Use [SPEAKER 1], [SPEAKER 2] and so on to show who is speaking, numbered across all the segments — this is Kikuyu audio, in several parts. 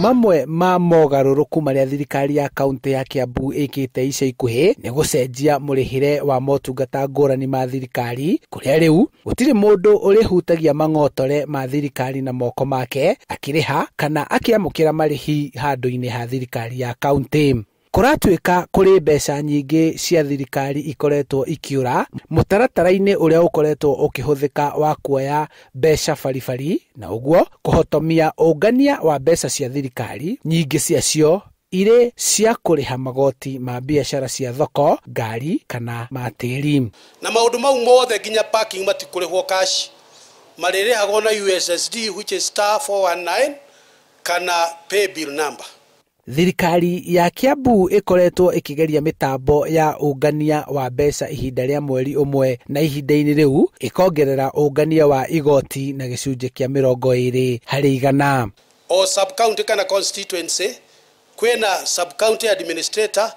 [SPEAKER 1] Mamwe ma mogarũrũku marĩa thirikari ya kaunti ya Kiambu ĩkĩte ica ikuhĩ nĩ gũcenjia mũrĩhĩre wa motungata ngũrani ma thirikari, kũrĩa rĩu gũtirĩ mũndũ ũrĩhutagia mang'otore ma thirikari na moko make akĩrĩha kana akĩamũkĩra marĩhi handũ-inĩ ha thirikari ya kaunti. Kũratuĩka kũrĩ mbeca nyingĩ cia thirikari ikoretwo ikiũra mũtaratara-inĩ ũrĩa ũkoretwo ũkĩhũthĩka wa kuoya mbeca baribari, na ũguo kũhotomia ũngania wa mbeca cia thirikari, nyingĩ ciacio irĩ cia kũrĩha magoti ma biacara cia thoko, ngari kana ma tĩri.
[SPEAKER 2] Na maũndũ mau mothe nginya parking matikũrĩhwo cash, marĩrĩhagwo na USSD which is star 419 kana pay bill number.
[SPEAKER 1] Thirikari ya Kiambu ĩkoretwo ĩkĩgeria mĩtambo ya ũngania wa mbeca ihinda rĩa mweri ũmwe, na ihinda-inĩ rĩu ĩkongerera ũngania wa igoti na gĩcunjĩ kĩa 20%.
[SPEAKER 2] O sub-county kana constituency kwĩna sub-county administrator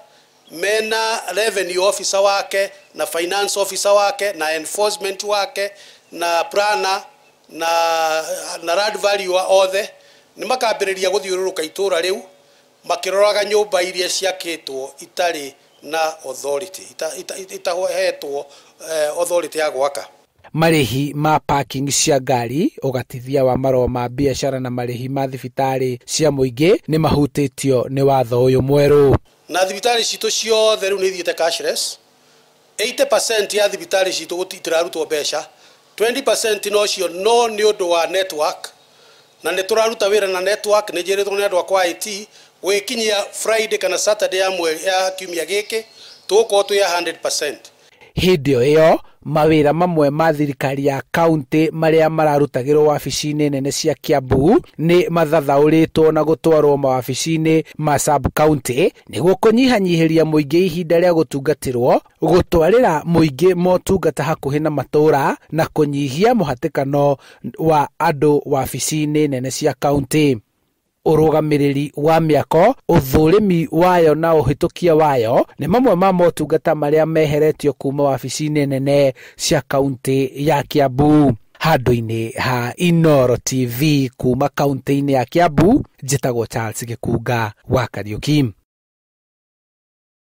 [SPEAKER 2] mena revenue officer wake na finance officer wake na enforcement wake na planner na land value othe nĩ makambĩrĩria gũthiũrũrũka itũra rĩu makiroraga nyũmba iria ciakĩtwo itarĩ na authority itahetwo authority ya gwaka.
[SPEAKER 1] Marĩhi ma parking cia ngari, ũgatithia wa marũa ma biacara na marĩhi ma thibitarĩ cia mũingĩ nĩ mahutĩtio nĩ watho ũyũ mwerũ.
[SPEAKER 2] Na thibitarĩ citũ ciothe rĩu nĩ ithiĩte cashless. 80% ya thibitarĩ citũ itirarutwo mbeca, 20% nocio no nĩ ũndũ wa network, na nĩ tũraruta wĩra na network. Nĩ njĩrĩtwo nĩ andũ akwa IT gwĩkinyia Friday kana Saturday ya mweri ya kiumia gĩkĩ tũgũkorwo twĩ 100%.
[SPEAKER 1] Hĩndĩ o ĩyo mawĩra mamwe ma thirikari ya kaunti marĩa mararutagĩrwo wabici-inĩ nene cia Kiambu nĩ mathathaũrĩtwo na gũtwarwo mawabici-inĩ ma sub county nĩguo kũnyihanyihĩria mũingĩ ihinda rĩa gũtungatĩrwo, gũtwarĩra mũingĩ motungata hakuhĩ na matũũra na kũnyihia mũhatĩkano wa andũ wabici-inĩ nene cia kaunti. Ũrũgamĩrĩri wa mĩako, ũthũrimi wayo na ũhĩtũkia wayo nĩ mamwe ma motungata marĩa meheretio kuma wabici-inĩ nene cia kaunti ya Kiambu. Handũ-inĩ ha Inooro TV kuma kaunti-inĩ ya Kiambu, njĩtagwo Charles Gĩkunga wa Kariũki.